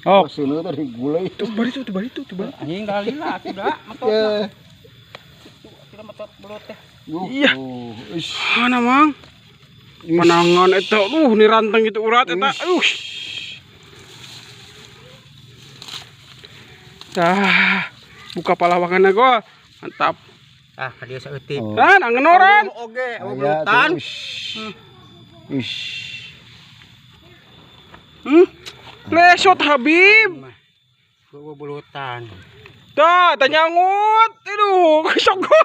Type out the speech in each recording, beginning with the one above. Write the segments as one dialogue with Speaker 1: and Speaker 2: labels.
Speaker 1: Oh,
Speaker 2: Seuneu tadi gulai.
Speaker 1: Tuh bari tuh, tuh bari tuh, tuh bari.
Speaker 3: Anjing galila sudah metot.
Speaker 2: Ya.
Speaker 3: Sudah metot belut teh.
Speaker 1: Iya.
Speaker 2: Ish.
Speaker 1: Mana mang? Menangan eta, ni ranteng itu urat eta. Aduh. Dah, buka palawangan gua. Mantap.
Speaker 3: Ah, ka dieu saeutik.
Speaker 2: Oh.
Speaker 1: Ran, angenoran.
Speaker 3: Oge,
Speaker 2: Aya
Speaker 3: belutan.
Speaker 2: tuh. Ish. Ish.
Speaker 1: Lesot Habib.
Speaker 3: Gua belutan.
Speaker 1: Dah, tanyangut. Aduh, sok gua.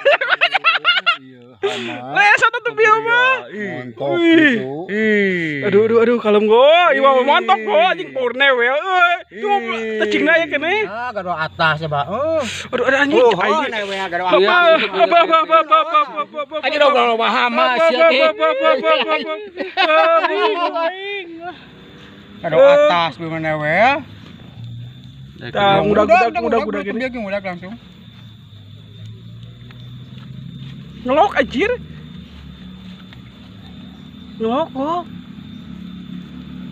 Speaker 2: Iya, hama.
Speaker 1: Lesot atuh bieu mah.
Speaker 2: Montok
Speaker 1: Wih.
Speaker 2: gitu.
Speaker 1: Aduh, aduh, aduh, kalem gua. Ieu mah montok gua anjing purne we euy. Tuh tecingna ya keneh.
Speaker 3: Ah, gado atas ya, Pak. Oh.
Speaker 1: Aduh, aduh anjing.
Speaker 3: Oh,
Speaker 1: Aing.
Speaker 3: newe gado
Speaker 1: Apa,
Speaker 3: atas.
Speaker 1: apa, apa, apa, apa, apa, apa, apa,
Speaker 3: Anjing udah loba hama sia
Speaker 1: apa,
Speaker 3: teh.
Speaker 1: apa, apa, apa, apa, apa.
Speaker 3: Gado atas bieu mah newe.
Speaker 1: Tah, ngudag-ngudag, ngudag-ngudag gini.
Speaker 3: Dia ngudag langsung.
Speaker 1: Ngelok anjir. Ngelok kok.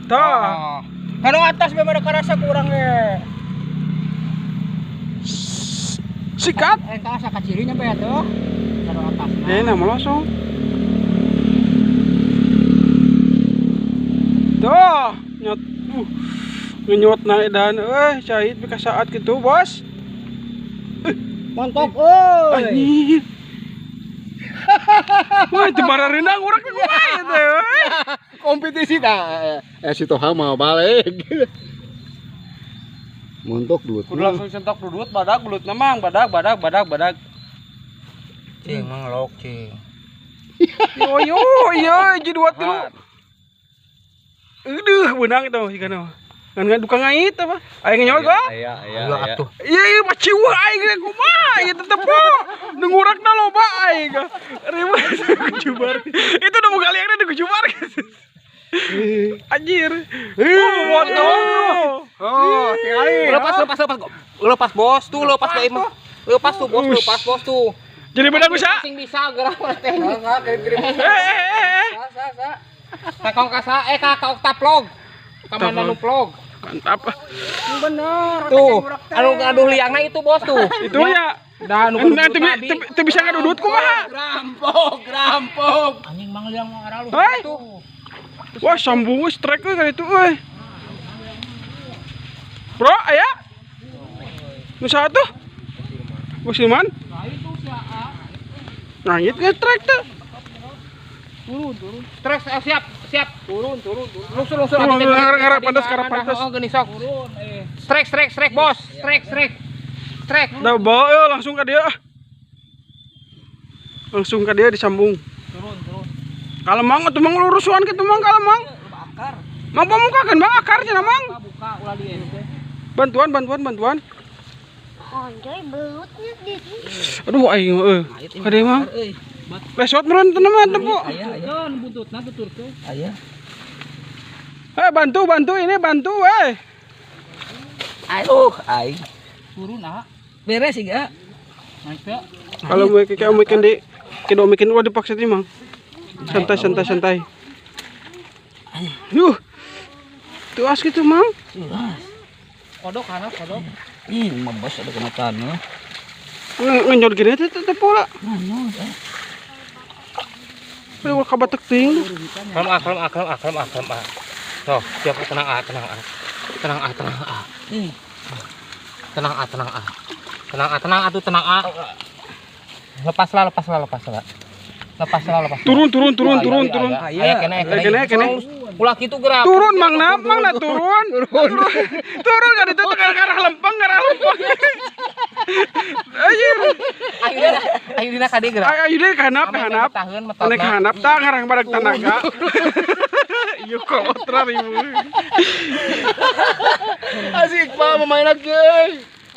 Speaker 1: Tah.
Speaker 3: Gado atas bieu mah karasa kurang ge.
Speaker 1: Sikat.
Speaker 3: Eh, karasa ka cirinya bae atuh. Gado atas.
Speaker 1: Eh, nah melosong. Tuh, nyot. Ngenyot naik dan cahit bika saat gitu, Bos.
Speaker 3: Montok euy.
Speaker 1: Anjir. Wah, itu bara renang urang teh kumaha ieu teh. Euy.
Speaker 2: Kompetisi dah. Si Toha mau balik. Montok duit.
Speaker 1: Kudu langsung sentok dudut badag belutna mang, badag badag badag badag.
Speaker 3: Cing manglok cing.
Speaker 1: Yo yo, iya hiji dua tilu. Aduh, beunang itu sigana mah. Ngan ngan duka ngait apa? Aing ngenyot gua.
Speaker 4: Aya, aya,
Speaker 3: Ulah
Speaker 4: aya.
Speaker 3: atuh.
Speaker 1: Iya iya paciwah aing ge kumaha ieu tetep po. Nu ngurakna loba aing. Ribet kujubar. Itu udah boga liangna di kujubar. Anjir. Oh, motor.
Speaker 3: Oh, tinggali. Lepas lepas lepas. Lepas bos tuh, lepas bae mah. Lepas tuh bos, lepas bos tuh.
Speaker 1: Jadi benang bisa.
Speaker 3: Sing bisa gerak mah teh.
Speaker 1: Eh eh eh.
Speaker 3: Sa sa. Kakong kasa eh kakak oktaplog. Kamana nu vlog.
Speaker 1: Mantap.
Speaker 3: Bener. Tuh, anu ngaduh liangna itu bos tuh.
Speaker 1: Itu ya.
Speaker 3: Dah nu
Speaker 1: Nah, teu bisa ngadudut kumaha?
Speaker 3: Rampok, rampok. Anjing mang liang mah aralus
Speaker 1: Hei.
Speaker 3: tuh.
Speaker 1: Wah, sambung strike euy ka ditu euy. Bro, aya? Nu saha tuh? Bos Ilman? Nangit nge-strike tuh.
Speaker 3: Turun, turun. Strike siap, siap. Turun, turun, turun. Lungsur, lungsur.
Speaker 1: Turun, turun, ngarep pantas, ngarep pantas.
Speaker 3: Oh, geuning sok. Turun, eh. Strike, strike, strike, bos. Strike, strike. Strike.
Speaker 1: Udah bawa yo langsung ke dia. Langsung ke dia disambung.
Speaker 3: Turun, turun.
Speaker 1: Kalau mang atuh mang lurusuan kitu mang kalau mang.
Speaker 3: Akar.
Speaker 1: Mang pamukakeun mang akar cenah mang.
Speaker 3: Buka ulah di ente.
Speaker 1: Bantuan, bantuan, bantuan.
Speaker 5: Anjay belutnya di
Speaker 1: Aduh aing euy. Kade mang. Lesot meureun teu mah tempo.
Speaker 3: Aya, aya. Buntutna tuturkeun. Aya.
Speaker 1: Eh bantu, bantu ini bantu eh.
Speaker 4: Aduh, aing.
Speaker 3: Turun ah.
Speaker 4: Beres sih gak?
Speaker 3: Naik teh.
Speaker 1: Kalau mau kayak omekin di kita omekin ulah dipaksa teh mang. Santai santai santai. Yuh. Tuas gitu mang.
Speaker 4: Tuas.
Speaker 3: Kodok kana kodok.
Speaker 4: Ih, mabos ada kena tanah.
Speaker 1: Ngenyot gini teh teh pola.
Speaker 4: Ngenyot.
Speaker 1: Aduh kabatek ting.
Speaker 3: Kalem ah, kalem ah, kalem ah, kalem ah, kalem ah. Tuh, siap tenang ah, tenang ah. Tenang ah, tenang ah.
Speaker 4: Ih.
Speaker 3: Tenang ah, tenang ah. Tenang ah, tenang ah tuh, tenang ah. Lepaslah, lepaslah, lepaslah. Lepaslah, lepaslah.
Speaker 1: Turun, turun, turun, turun, turun.
Speaker 3: Aya kene,
Speaker 1: kene, kene.
Speaker 3: Ulah kitu gerak.
Speaker 1: Turun mang na, mang na turun. Turun. Turun kan itu ke arah lempeng, ke arah lempeng. Anjir.
Speaker 3: Ayo dina kade gerak.
Speaker 1: Ayo dina kahanap, kahanap. Ane kahanap tah ngarang badak tanaga. Ieu kolotra ribu.
Speaker 2: Asik Pak memain lagi.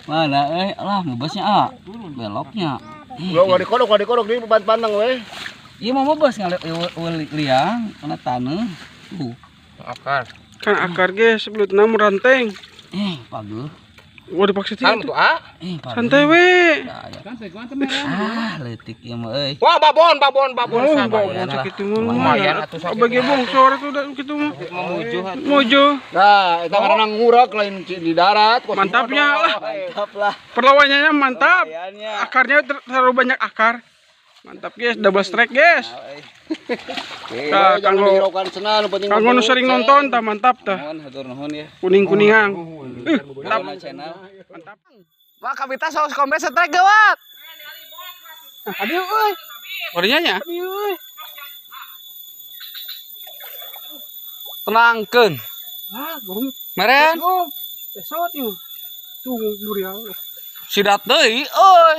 Speaker 4: Mana euy, alah ngebasnya ah. Beloknya.
Speaker 2: Ulah dikodok di pantang we.
Speaker 4: Ieu mah mebas liang kana taneuh. Tuh.
Speaker 3: Akar.
Speaker 1: Kan akar ge sebelutna meranteng.
Speaker 4: Eh, pageuh.
Speaker 1: Wah dipaksa sih.
Speaker 3: Kalem tuh ah.
Speaker 4: Eh,
Speaker 1: Santai we.
Speaker 4: Ah, leutik ieu mah euy.
Speaker 3: Wah, babon, babon, babon.
Speaker 1: Oh,
Speaker 3: Sabar.
Speaker 1: babon sakitu mah
Speaker 3: Lumayan
Speaker 1: lumayan.
Speaker 3: atuh sakitu.
Speaker 1: Bagi bongsor atuh da kitu mah.
Speaker 3: Memujuh atuh.
Speaker 1: Mojo.
Speaker 2: Nah, eta karena ngurak lain di darat. Kos
Speaker 1: Mantapnya lah.
Speaker 4: Mantap lah.
Speaker 1: Perlawanannya mantap.
Speaker 4: Lumayannya.
Speaker 1: Akarnya terlalu banyak akar. Mantap guys, double strike guys.
Speaker 2: Eh,
Speaker 1: Tah,
Speaker 2: jangan
Speaker 1: kanggo
Speaker 2: dihiraukan cenah, nu penting
Speaker 1: kanggo nu sering nonton tah mantap tah.
Speaker 4: Nuhun, hatur nuhun ya.
Speaker 1: Kuning-kuningan. Mantap.
Speaker 4: Mantap channel.
Speaker 1: Mantap.
Speaker 3: Wah, kabita saus kombe strike gawat.
Speaker 1: Aduh euy.
Speaker 3: Orinya nya.
Speaker 1: Aduh euy.
Speaker 3: Tenangkeun.
Speaker 1: Ah, gom.
Speaker 3: Meren.
Speaker 1: Gom. Besot ieu. Tuh durian.
Speaker 3: Sidat deui euy.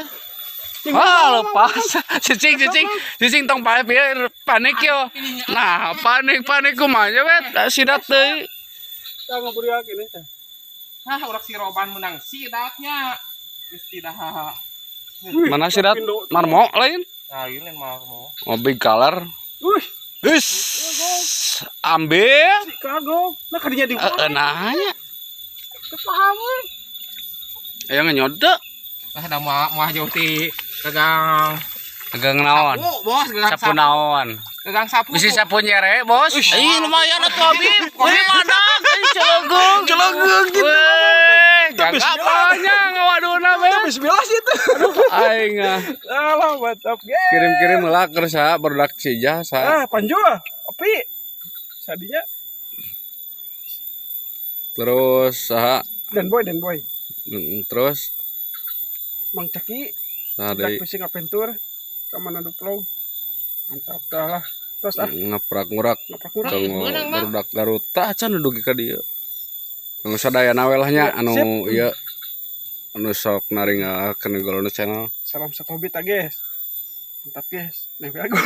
Speaker 3: Wah, lepas. Cicing, cicing, cicing tong pae pieu panik yo. Nah, panik panik kumaha nya wet, sidat deui.
Speaker 1: Tah ngaburiak ini tah.
Speaker 3: Hah, urak si Roban menang sidatnya. Geus tidak. Mana sidat? Marmo lain?
Speaker 6: Lain yang mau.
Speaker 3: Oh, big color.
Speaker 1: Wih,
Speaker 3: Wis. Ambil.
Speaker 1: si kagok. Nah kadinya di
Speaker 3: Heeh, nanya.
Speaker 1: Teu paham euy.
Speaker 3: Aya nyode.
Speaker 6: Lah da mau mau jauh ti gagang
Speaker 3: Gagang naon?
Speaker 6: sapu, bos, gagang
Speaker 3: Sapu naon?
Speaker 6: Gagang sapu.
Speaker 3: Bisi sapu nyere, Bos. Ih, lumayan atuh Habib. Wih, mana? Celegung, celegung gitu. Gak apanya ngawaduna be.
Speaker 1: Bismillah sih itu.
Speaker 3: Aing ah.
Speaker 1: Alah mantap guys.
Speaker 3: Kirim-kirim lah keur saha barudak cijah saha.
Speaker 1: Ah, panjul. Opi. Sadinya
Speaker 3: Terus saha?
Speaker 1: dan boy dan boy.
Speaker 3: Terus
Speaker 1: Mang Caki,
Speaker 3: saha
Speaker 1: Black
Speaker 3: deui?
Speaker 1: Fishing Adventure, ka Manado Vlog. Mantap dah lah. Terus ah,
Speaker 3: Ngaprak-ngurak
Speaker 1: ngaprak kurang.
Speaker 3: kanggo barudak Garut. Tah can dugi ka dieu. Kanggo sadayana we lah nya
Speaker 1: Ya,
Speaker 3: anu
Speaker 1: sip.
Speaker 3: ieu anu sok naringakeun Golona channel.
Speaker 1: Salam satu hobi ta guys. Mantap guys. Nempel aku.